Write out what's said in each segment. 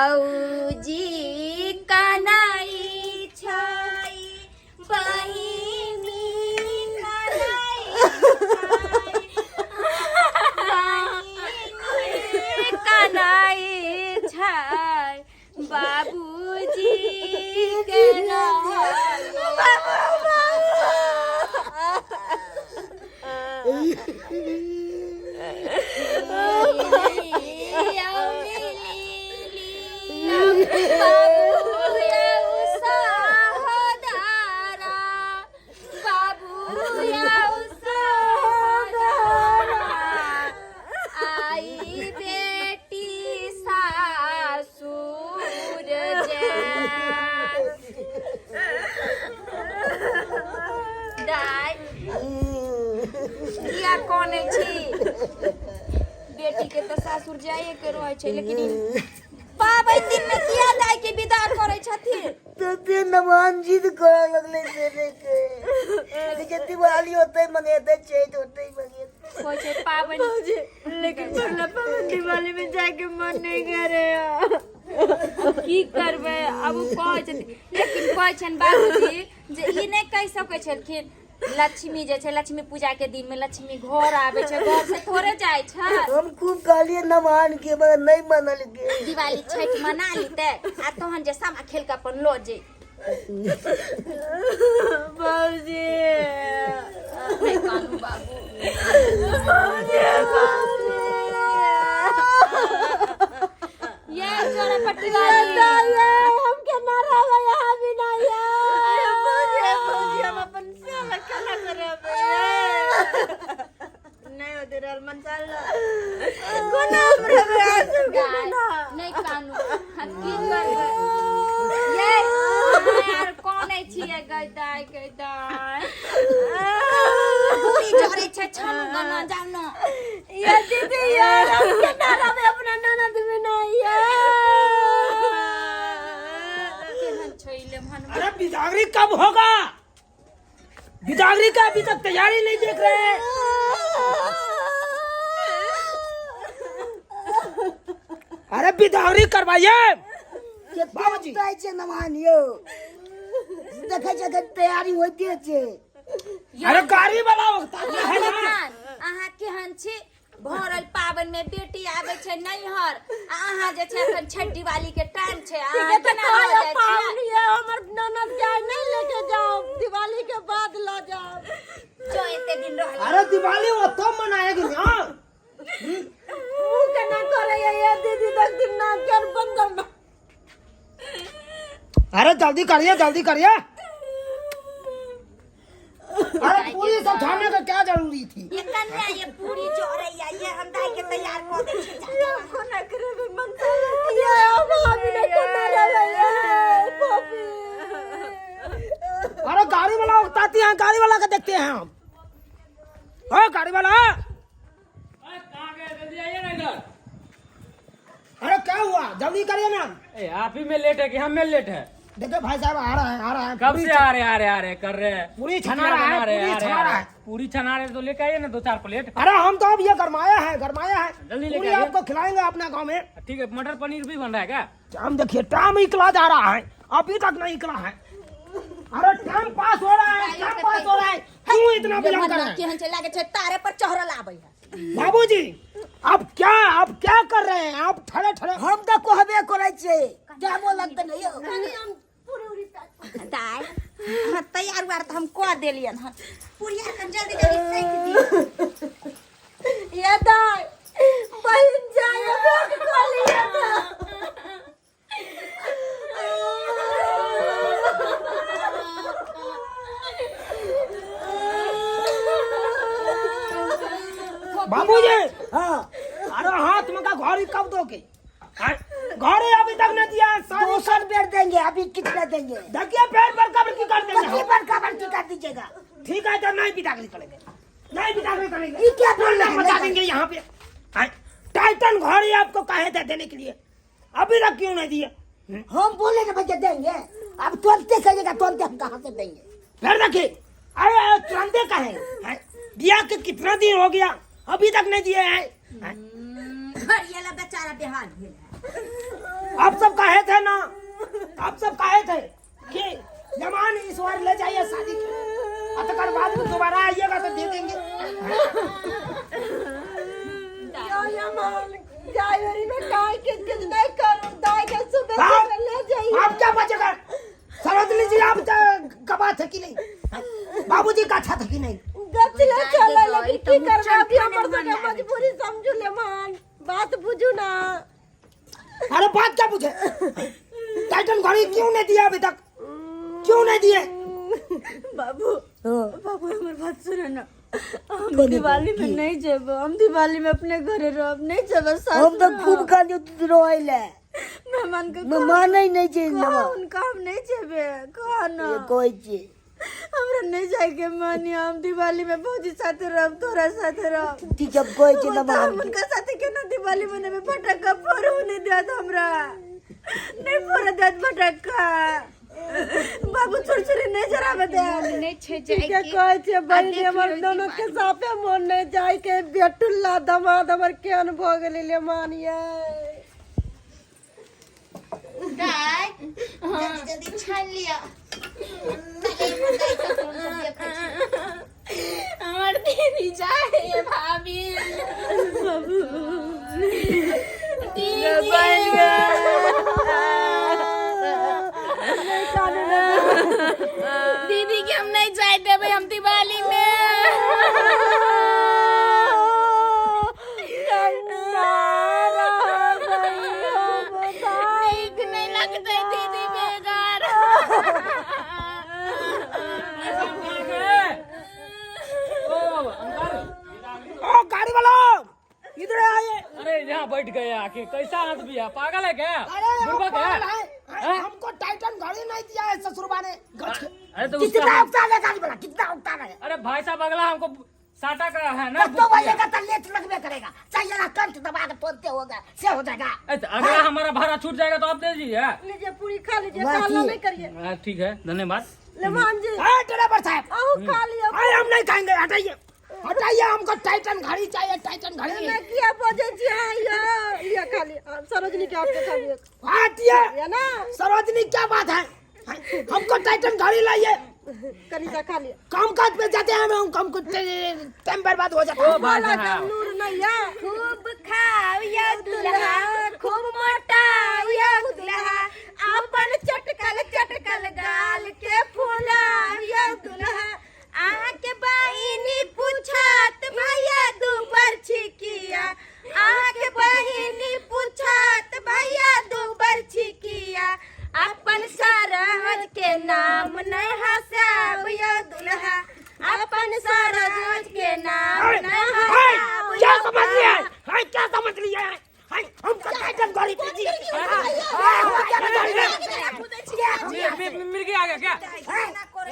भौजी कनाई छै बहिनी कनाई छै बहिनी कनाई छै बाबूजी के आई बेटी सासुर जाय दाय किया कनै छी बेटी के तऽ सासुर जाइए के रहै छै लेकिन ई पाबनि दिन में किया दाय के विदा करै छथिन तते नवान जिद करऽ लगलै बेटे के जे दिवाली होतै मनेतै चैत होतै मनेतै होइ छै पाबनि लेकिन पगला पाबनि दिवाली में जाके मन नहीं करे की करबै आब ओ कहै छथिन लेकिन कहै छनि बाबूजी जे ई नहि कहि सकै छलखिन लक्ष्मी जे छै लक्ष्मी पूजा के दिन में लक्ष्मी घर आबै छै घर से थोड़े जाइ छै हम खूब कहलियै नवान के मगर नहीं मनलकै दिवाली छठि मना लीते आ तहन जे सामा खेल के अपन लऽ जे बाबूजी नहि कानू बाबू ये जोड़ा पट्टी वाली हम केना रहबै यहाँ बिना ये बाबूजी हम अपन साला केना करबै नहीं होते रहल मन साला कोना हम रहबै अहाँ सबके बिना नहि कानू हम की करबै ये यार कनै छियै गै दाइ गै दाइ पूरी जरै छै छानू गना जाउ न ये दीदी यार हम केना रहबै अपना ननद बिना ये केहन छै लेमहन अरे बिदागरी कब होगा? बिदागरी का अभी तक तैयारी नहीं देख रहे हैं। अरे बिदागरी करवाइए बाबूजी। जाइ छै नवान यौ देखै छै एखन तैयारी होइते छै अरे गाड़ी वाला ताकि है ना। केहन अहाँ केहन छी भरल पाबनि में बेटी आबै छै नैहर आ अहाँ जे छै अखन छठ दिवाली के टाइम छै ठीक अहाँ है तो केना लऽ कहो जाइ छियै पाहुन ये हमर ननद के आइ नहीं लेके जाओ दिवाली के बाद ल जाओ जो एते दिन रहल अरे दिवाली वो तब मनाएगी ना। मुंह केना करे ये दीदी दस दिन ना कर बंद कर अरे जल्दी करिए जल्दी करिए। अरे पूरी सब छानने का क्या जरूरी थी? ये कन्या ये पूरी चोरैया ये हम दाई के तैयार कऽ दै छी जा, जा। कोना करबै मन ये अब भाभी ने कोना रहबै ये पपी अरे गाड़ी वाला उकताती है, गाड़ी वाला का देखते हैं हम। ओ गाड़ी वाला, अरे कहाँ गए? जल्दी आइए ना इधर। अरे क्या हुआ, जल्दी करिए ना। ए, आप ही में लेट है कि हम में लेट है? देखिए भाई साहब आ रहा है आ रहा है। कब पूरी से आ रहे आ रहे आ रहे कर रहे हैं, पूरी छना रहा है, बना रहे पूरी आ रहे, छना आ रहा रहे। है। पूरी छना रहे तो लेके आइए ना दो चार प्लेट। अरे हम तो अब ये गरमाया है गरमाया है, जल्दी लेके पूरी आइए। आपको खिलाएंगे अपना गांव में। ठीक है, मटर पनीर भी बन रहा है क्या? हम देखिए टाइम निकला जा रहा है, अभी तक नहीं निकला है। अरे टाइम पास हो रहा है, टाइम पास हो रहा है, क्यों इतना विलंब कर रहे हैं? केहन छै लागे छै तारे पर चढ़ल आबै है। बाबूजी आप क्या कर रहे हैं? आप ठहरे ठहरे। हम तऽ कहबे करै छियै जाबो लगतै ने यौ। दाइ अहाँ तैयार उयार तऽ हम कऽ देलियनि हन, पूरी आर कनि जल्दी जल्दी सेक दियौ। ये दाई बहिन जाय भेंट कऽ लिअ तऽ। बाबूजी हाँ अरे हाथ में का घड़ी कब दोगे? घड़ी अभी तक नहीं दिया है, सारी दोसर बेर देंगे, अभी कितना देंगे? देखिए पेड़ पर कब्र की कर देंगे कथी हम। पर कबर की कर दीजिएगा? ठीक है तो नहीं बिदागरी करेंगे, नहीं बिदागरी करेंगे। ये क्या बोल रहे हैं? मचा देंगे यहाँ पे। हाँ, टाइटन घड़ी आपको कहे थे देने के लिए, अभी तक क्यों नहीं दिए? हम बोले ना भैया देंगे, अब तुरंत कहिएगा तुरंत हम कहाँ से देंगे? फिर देखिए अरे अरे, तुरंत कहे हैं? दिया के कितना दिन हो गया अभी तक नहीं दिए हैं? घड़िया ला बेचारा बेहाल भेल है। आप सब कहे थे ना, आप सब कहे थे कि जमान इस बार ले जाइए शादी के, अतकर बाद में दोबारा आइएगा तो दे देंगे। यो यमान जायरी में काय के किस नहीं करूं दाई के सुबह आप सुबह ले जाइए। आप क्या बचेगा सरोजनी जी, आप गवा थे कि नहीं? बाबूजी का अच्छा था कि नहीं? गचले चले लेकिन की तो करबे अभी मुच्चन हमर खाने सबके मन लागै। मजबूरी समझू ले मान, बात बुझू ना। अरे बात क्या पूछे, टाइटन घड़ी क्यों नहीं दिया अभी तक, क्यों नहीं दिए? बाबू बाबू हमर बात सुनो ना, हम दिवाली में नहीं जेबो, हम दिवाली में अपने घरे रहब, नहीं जेबो सासुर। हम तो खूब कांदो तू रोइले। मेहमान के मैं मानै नहीं छै कहो नवा। उनका हम नहीं जेबे, कहो ना। ये कहै छी हमरा नहीं जाए के मन है, हम दिवाली में भौजी साथे रहब, तोरा साथे रहब। ठीक है, कहै छी वो तो नवा। हम उनका साथे केना दिवाली मनेबे? फटक्का फोड़ू नहीं देत हमरा, नहीं फोड़ देत फटक्का बाबू, छुरछुरी नहीं जराबे देत। नहि छै के जाय के। कहै छै बहिन, देखियौ हमर ई दोनों के साफे मोन नहीं जाय के। बेटुल्ला दमाद हमर केहन भऽ गेलै ले मानिए। दाय जल्दी जल्दी छानि लिअ। हमर दीदी जाय है भाभी, दीदी दीदी के हम नहीं जाय देबै हम दिवाली में। नीक नहीं लगतै दीदी बेगर। ओ अंकल, ओ गाड़ी वाला इधर आइए। अरे यहाँ बैठ गए आके, कैसा आदमी है, पागल है क्या? अरे हम बुड़बक पागल है हैं। हैं? हमको टाइटन घड़ी नहीं दिया है ससुरबा ने गच के। अरे तो कितना उसका उगता है गाड़ी वाला, कितना उगता है? अरे भाई साहब अगला हमको साटा का है ना। तो बजेगा तो लेट लगबे करेगा, चाहिए ना कंठ दबा के तोड़ते होगा से हो जाएगा। अरे तो अगला हमारा भाड़ा छूट जाएगा तो आप दे दीजिए। लीजिए पूरी खा लीजिए, बाकी- काला नहीं करिए। हाँ, ठीक है, धन्यवाद। ले मान जी। अरे ड्राइवर साहब, अहू खा लियो। अरे हम नहीं खाएंगे, हटाइए हटाइए, हमको टाइटन घड़ी चाहिए, टाइटन घड़ी। मैं किया बजे छी हां यो लिया खा लियो। आप सरोजनी के आपके खा लियो। हटिए या ना सरोजनी, क्या बात है, हमको टाइटन घड़ी लाइए। कनी सा खा लियो। काम काज पे जाते हैं हम, काम को टाइम बर्बाद हो जाता है। ओ भाई वाला के साहब नूर नहीं है। खूब खाओ या दुल्हा, खूब मोटाओ या दुल्हा, अपन चटकल चटकल गाल के फुलाओ या दुल्हा। अहाँके बहिनी पूछत भैया दू छिकिया, अहाँके बहिनी पूछत भैया दू छिकिया, अपन सरहज के नाम नहीं हसाब या दुल्हा, अपन सरहज के नाम अरे, नहीं अरे, हसाब क्या या समझ लिया है? दुल्हा। अरे, क्या समझ लिया है? अरे, हमको टाइटन घड़ी दीजिए। मिर्गी आ गया क्या?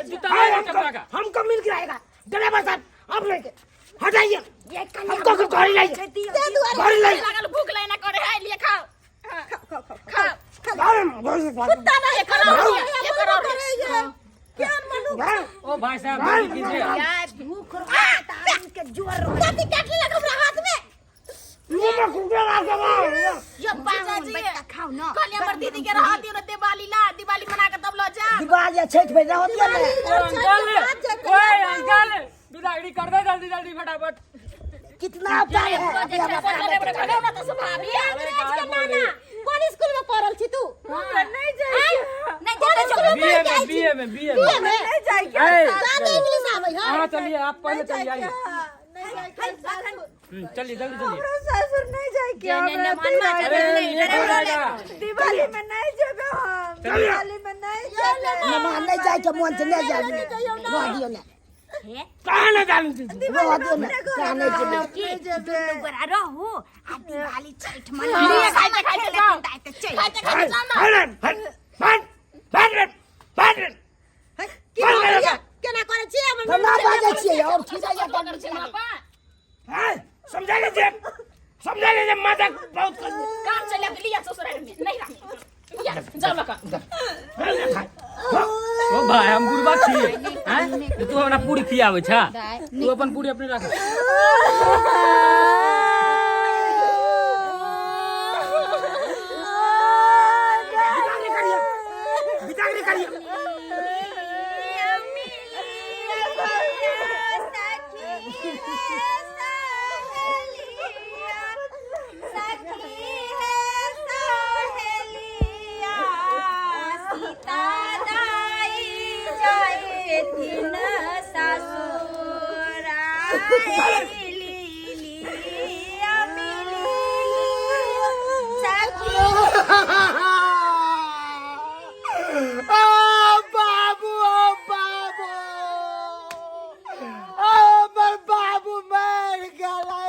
जूता अरे, मारो हमको चपला का। हमको मिल जाएगा ड्राइवर साहब, आप लेके हटाइए, हमको घड़ी लाइए, घड़ी लाइए। लागल भूख लाइना करे है लिए खाओ खाओ। कुत्ता एकर और लिया, एकर और लिया। ओ भाई साहब जल्दी कीजिए। यार भूख रहत आदमी के जोर रहत। कथी काट लेलक हमरा हाथ में? यो पाहुन बैठ के खाओ ना। कहलियै हमर दीदी के रह दियौ ने दिवाली ला, दिवाली मना के तब ल जा। दिवाली आ छठि में रहत या ने? ओ अंकल, ओए अंकल बिदागरी कर दे जल्दी जल्दी फटाफट। कितना उगता है अभी हम खाओ ना तो सब भाभी। अरे कहाँ बोल रही? कोन स्कूल में पढ़ल छी तू? नहीं जाए, नहीं जेतै चल। बीए में, बीए में, बीए में। में नहीं जाए के। ए, जाने इंग्लिश आबै है। हाँ चलिए, आप पहले चलिए आइए। नहीं जाए के सासुर। चलिए जल्दी चलिए। हमरा सासुर नहीं जाए के, नहीं, नहीं, हमरा मन मा दिवाली अरे नहीं, लेट हो जाएगा। दिवाली में नहीं जेबे हम, दिवाली में नहीं जेबे। नमा नहीं जाय के मन से नहीं जाय, रह दियो ने। कहाँ ना जाने दीजिए। रह दियो ने, कहाँ नहीं जेबै। की दुनू गोरा रहू आ दिवाली छठ मना लिए खाइते खाइते जाओ, खाइते खाइते जाओ ना। हट हट हट हट हट की बोलिए केना करै छी हमर? हम ना बाजै छियै और खिजाइया कर छै बापा। समझा लीजिए, समझा लीजिए, माता बहुत कर दिया। काम चले के लिया ससुराल में नहीं रह लिया जाओ लका। ओ भाई हम बुढ़बा छी हैं जे तू हमरा पूरी खियाबै छा? तू अपन पूरी अपने राख। करियौ। आ बाबू, ओ बाबू, आ हमर बाबू मर गेलै।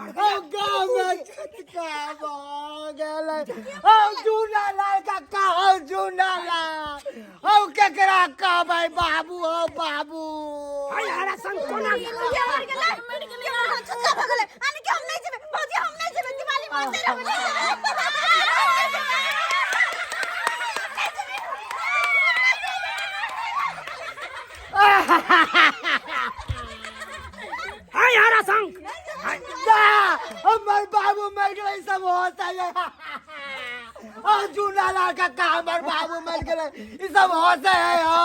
ओ गाँव में छटका भऽ गेलै। ओ जूना लाल काका, ओ जूना लाल, ओ केकरा कहबै बाबू, ओ बाबू। हाय हरा संग कोना के मर गेलै? के मर गेलै? छुटका भऽ गेलै। आने के हम नहि जेबै भौजी, हम नहि जेबै दिवाली में, ओतै रहबै, नहि जेबै। हाय हरा संग। ना, हमर बाबू मर गेलै, सब होता है। ओ जूना लाल काका, हमर बाबू मर गेलै, ई सब होता है। ओ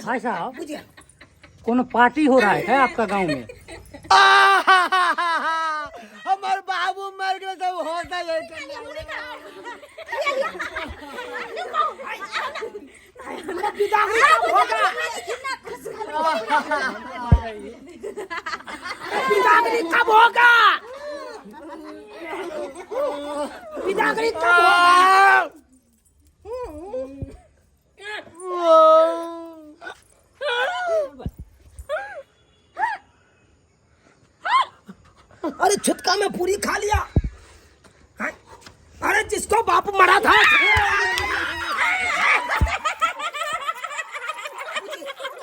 भाई साहब, कोनो पार्टी हो रहा है क्या आपका गांव में? हमर बाबू मर गेलै, सब होता है। बिदागरी कब होगा? बिदागरी कब होगा? बिदागरी कब होगा? अरे छुटका में पूरी खा लिया हैं? अरे जिसको बाप मरा था,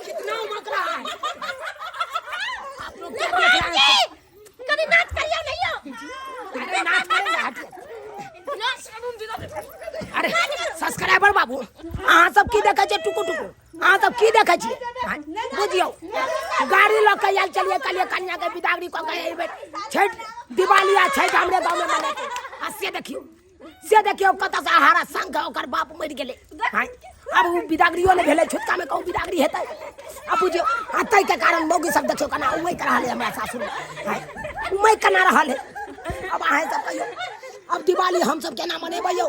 कितना उमक रहा है आप लोग, क्या देख रहे हैं? कनी नाच करियौ नहीं यौ। अरे नाच करेंगे, हटिए। अरे सब्सक्राइबर बाबू, अहाँ सब की देखै छियै टुकु टुकु? अहाँ सब की देखै छियै? आँय, बुझियौ, गाड़ी लऽ के आयल चलिए, कहलिए कन्या के बिदागरी कऽ के एहि बेर छठि, दिवाली आ छठि हमरे गाँव में मनेतै। आ से देखियौ, से देखियौ, कतऽ से आहारा संग ओकर बाप मरि गेलै। आँय, आब ओ बिदागरियो नहि भेलै। छुटका में कहूँ बिदागरी हेतै? आ बुझियौ, आ ताहिके कारण मौगी सब देखियौ केना उमैक रहल है हमरा सासुर। आँय, उमैक केना रहल है। अब अहाँ सब कहियौ, अब दिवाली हमसब केना मनेबै यौ?